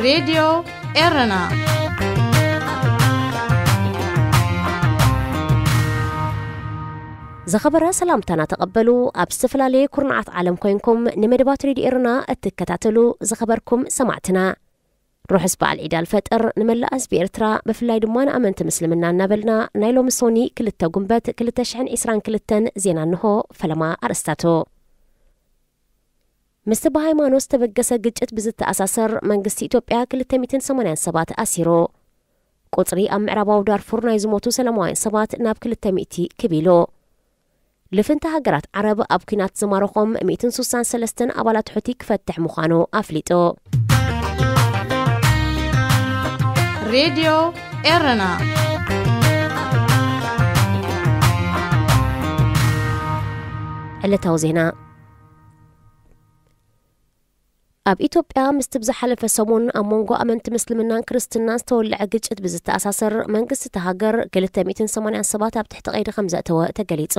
ሬድዮ ኤረና። ዝኸበረ ሰላምታና ተቐበሉ። ኣብ ዝተፈላለየ ኩርናዓት ዓለም ኮይንኩም ንመደባት ሬድዮ ኤረና እትከታተሉ ዝኸበርኩም ሰማዕትና፣ ርሑስ በዓል ዒድ ኣልፈጥር ንመላእ ህዝቢ ኤርትራ፣ ብፍላይ ድማ ንኣመንቲ ምስልምና እናበልና፣ ናይ ሎሚ ሶኒ ክልተ ጉንበት ክልተ ሽሕን ዕስራን ክልተን ዜና እንሆ። ፈለማ ኣርእስታቱ። ምስቲ ብሃይማኖት ዝተበገሰ ግጭት ብዝተኣሳሰር፣ መንግስቲ ኢትዮጵያ ክልተ ሚእትን ሰማንያን ሰባት ኣሲሩ። ቁጽሪ ኣብ ምዕራባዊ ዳርፉር ናይ ዝሞቱ ሰላማውያን ሰባት ናብ ክልተ ሚእቲ ክብ ኢሉ። ልፍንቲ ሃገራት ዓረብ ኣብ ኲናት ዝማረኾም ሚእትን ስሳን ሰለስተን ኣባላት ሑቲ ክፈትሕ ምዃኑ ኣፍሊጡ። ሬድዮ ኤረና። ዕለታዊ ዜና። ኣብ ኢትዮጵያ ምስቲ ብዝሓለፈ ሰሙን ኣብ መንጎ ኣመንቲ ምስልምናን ክርስትናን ዝተወልዐ ግጭት ብዝተኣሳሰር፣ መንግስቲ እታ ሃገር ክልተ ሚእትን ሰማንያን ሰባት ኣብ ትሕቲ ቀይዲ ከም ዘእተወ ተገሊጹ።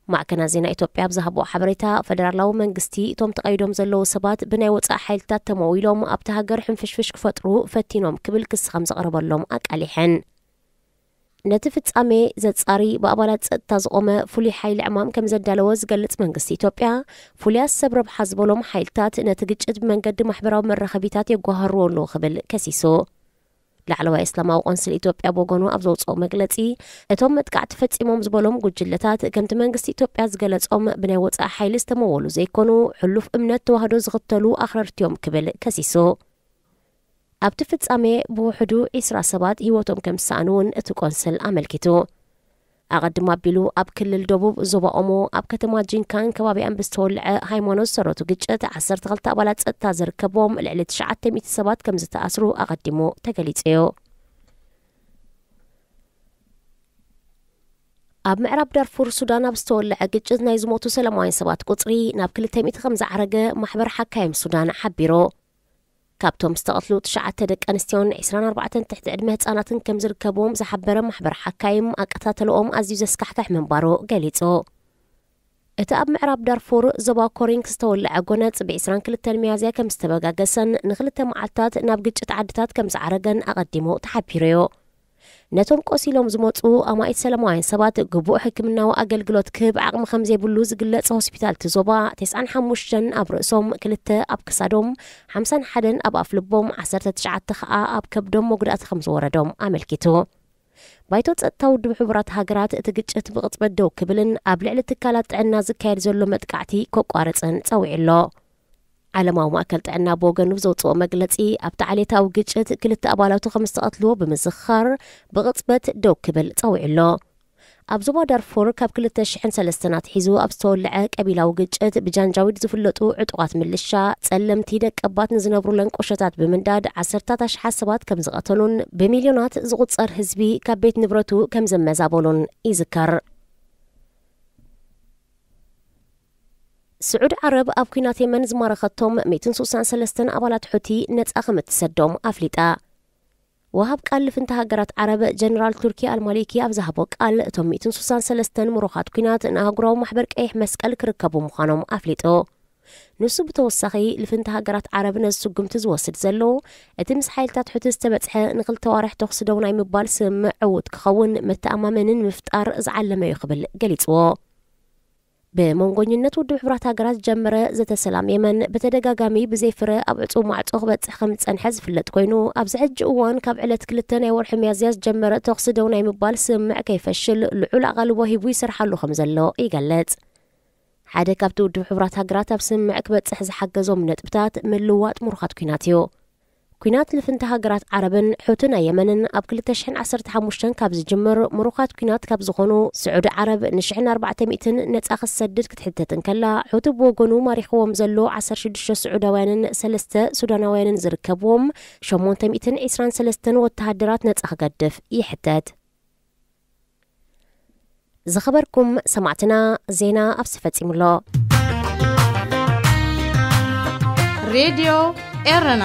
ማዕከናት ዜና ኢትዮጵያ ኣብ ዝሃብኦ ሓበሬታ፣ ፈደራላዊ መንግስቲ እቶም ተቐይዶም ዘለዉ ሰባት ብናይ ወጻኢ ሓይልታት ተመዊሎም ኣብቲ ሃገር ሕንፍሽፍሽ ክፈጥሩ ፈቲኖም ክብል ክሲ ከም ዘቕረበሎም ኣቃሊሐን። ነቲ ፍጻሜ ዘጻሪ ብኣባላት ጸጥታ ዝቖመ ፍሉይ ሓይሊ ዕማም ከም ዘዳለወ ዝገልጽ መንግስቲ ኢትዮጵያ፣ ፍሉያት ሰብ ረብሓ ዝበሎም ሓይልታት ነቲ ግጭት ብመንገዲ ማሕበራዊ መራኸቢታት የጓህርዎ ኣለዉ ክብል ከሲሱ። ላዕለዋይ እስላማዊ ቆንስል ኢትዮጵያ ብወገኑ ኣብ ዘውጽኦ መግለጺ፣ እቶም መጥቃዕቲ ፈጺሞም ዝበሎም ጉጅለታት ከምቲ መንግስቲ ኢትዮጵያ ዝገለጾም ብናይ ወጻኢ ሓይሊ ዝተመወሉ ዘይኮኑ፣ ሕሉፍ እምነት ተዋህዶ ዝኽተሉ ኣኽረርቲዮም ክብል ከሲሱ። ኣብቲ ፍጻሜ ብውሕዱ ዕስራ ሰባት ህይወቶም ከም ዝሰኣኑ እውን እቲ ቆንስል ኣመልኪቱ። ኣቐድም ኣቢሉ ኣብ ክልል ደቡብ ዞባ ኦሞ ኣብ ከተማ ጂንካን ከባቢኣን ብዝተወልዐ ሃይማኖት ዝሰረቱ ግጭት ዓሰርተ ክልተ ኣባላት ጸጥታ ዝርከብዎም ልዕሊ ትሽዓተ ሚእቲ ሰባት ከም ዝተኣስሩ ኣቐዲሙ ተገሊጹ እዩ። ኣብ ምዕራብ ዳርፉር ሱዳን ኣብ ዝተወልዐ ግጭት ናይ ዝሞቱ ሰላማውያን ሰባት ቁጽሪ ናብ ክልተ ሚእቲ ከም ዝዓረገ ማሕበር ሓካይም ሱዳን ሓቢሩ። ካብቶም ዝተቐትሉ ትሽዓተ ደቂ ኣንስትዮን ዕስራን ኣርባዕተን ትሕቲ ዕድመ ህጻናትን ከም ዝርከብዎም ዝሓበረ ማሕበር ሓካይም፣ ኣቀታተልኦም ኣዝዩ ዘስካሕክሕ ምንባሩ ገሊጹ። እቲ ኣብ ምዕራብ ዳርፉር ዞባ ኮሪንክ ዝተወልዐ ጎነጽ ብ ዕስራን ክልተን ሚያዝያ ከም ዝተበጋገሰን ንኽልተ መዓልታት ናብ ግጭት ዓድታት ከም ዝዓረገን ኣቐዲሙ ተሓቢሩ እዩ። ነቶም ቆሲሎም ዝመጹ ኣማኢት ሰላማውያን ሰባት ግቡእ ሕክምናዊ ኣገልግሎት ክህብ ዓቕሚ ከም ዘይብሉ ዝግለጽ ሆስፒታል እቲ ዞባ፣ ተስዓን ሓሙሽተን ኣብ ርእሶም፣ ክልተ ኣብ ክሳዶም፣ ሓምሳን ሓደን ኣብ ኣፍልቦም፣ ዓሰርተ ትሽዓተ ከኣ ኣብ ከብዶም መጉዳእቲ ከም ዝወረዶም ኣመልኪቱ። ባይቶ ጸጥታ ውድብ ሕቡራት ሃገራት እቲ ግጭት ብቕጽበት ደው ክብልን ኣብ ልዕሊ ትካላት ጥዕና ዝካየድ ዘሎ መጥቃዕቲ ከቋርጽን ጸዊዑ ኣሎ። ዓለማዊ ማእከል ጥዕና ብወገኑ ዘውጽኦ መግለጺ፣ ኣብቲ ዓሌታዊ ግጭት ክልተ ኣባላቱ ከም ዝተቐትልዎ ብምዝኽኻር፣ ብቕጽበት ደው ክብል ጸዊዑ ኣሎ። ኣብ ዞባ ዳርፉር ካብ ክልተ ሽሕን ሰለስተን ኣትሒዙ ኣብ ዝተወልዐ ቀቢላዊ ግጭት፣ ብጃንጃዊድ ዝፍለጡ ዕጡቓት ምልሻ፣ ጸለምቲ ደቀባት ንዝነብሩለን ቁሸታት ብምንዳድ ዓሰርታት ኣሽሓት ሰባት ከም ዝቐተሉን ብሚልዮናት ዝቑጸር ህዝቢ ካብ ቤት ንብረቱ ከም ዘመዛበሉን ይዝከር። ስዑዲ ዓረብ ኣብ ኲናት የመን ዝማረኸቶም ሚእትን ስሳን ሰለስተን ኣባላት ሑቲ ነጻ ከም እትሰዶም ኣፍሊጣ። ወሃብ ቃል ልፍንቲ ሃገራት ዓረብ ጀነራል ቱርኪ ኣልማሊኪ ኣብ ዝሃቦ ቃል፣ እቶም ሚእትን ስሳን ሰለስተን ምሩኻት ኲናት ንኣህጉራዊ ማሕበር ቀይሕ መስቀል ክርከቡ ምዃኖም ኣፍሊጡ። ንሱ ብተወሳኺ፣ ልፍንቲ ሃገራት ዓረብ ነዚ ስጉምቲ ዝወስድ ዘሎ፣ እቲ ምስ ሓይልታት ሑቲ ዝተበጽሐ ንክልተ ዋርሕ ተኹሲ ደው ናይ ምባል ስምምዕ ዕዉት ክኸውን መተኣማመኒ ንምፍጣር ዝዓለመ እዩ ክብል ገሊጽዎ። ብመንጎኝነት ውድብ ሕቡራት ሃገራት ዝጀመረ ዘተ ሰላም የመን፣ ብተደጋጋሚ ብዘይ ፍረ ኣብ ዕጹው ማዕጾ ክበጽሕ ከም ዝጸንሐ ዝፍለጥ ኮይኑ፣ ኣብዚ ሕጂ እዋን ካብ ዕለት ክልተ ናይ ወርሒ ሚያዝያ ዝጀመረ ተኹሲ ደው ናይ ምባል ስምምዕ ከይፈሽል ልዑል ኣቓልቦ ሂቡ ይሰርሓሉ ከም ዘሎ ይገልጽ። ሓደ ካብቲ ውድብ ሕቡራት ሃገራት ኣብ ስምምዕ ክበጽሕ ዝሓገዞም ነጥብታት ምልዋጥ ምሩኻት ኲናት እዩ። ኲናት ልፍንቲ ሃገራት ዓረብን ሑቲ ናይ የመንን ኣብ ክልተ ሽሕን ዓሰርተ ሓሙሽተን ካብ ዝጅምር፣ ምሩኻት ኲናት ካብ ዝኾኑ ስዑዲ ዓረብ ንሽሕን ኣርባዕተ ሚእትን ነጻ ክትሰድድ ክትሕተት እንከላ፣ ሑቲ ብወገኑ ማሪኽዎም ዘሎ ዓሰርተ ሽዱሽተ ስዑዳውያንን ሰለስተ ሱዳናውያንን ዝርከብዎም ሸሞንተ ሚእትን ዕስራን ሰለስተን ወተሃደራት ነጻ ክገድፍ ይሕተት። ዝኸበርኩም ሰማዕትና፣ ዜና ኣብዚ ፈጺሙ ኣሎ። ሬድዮ ኤረና።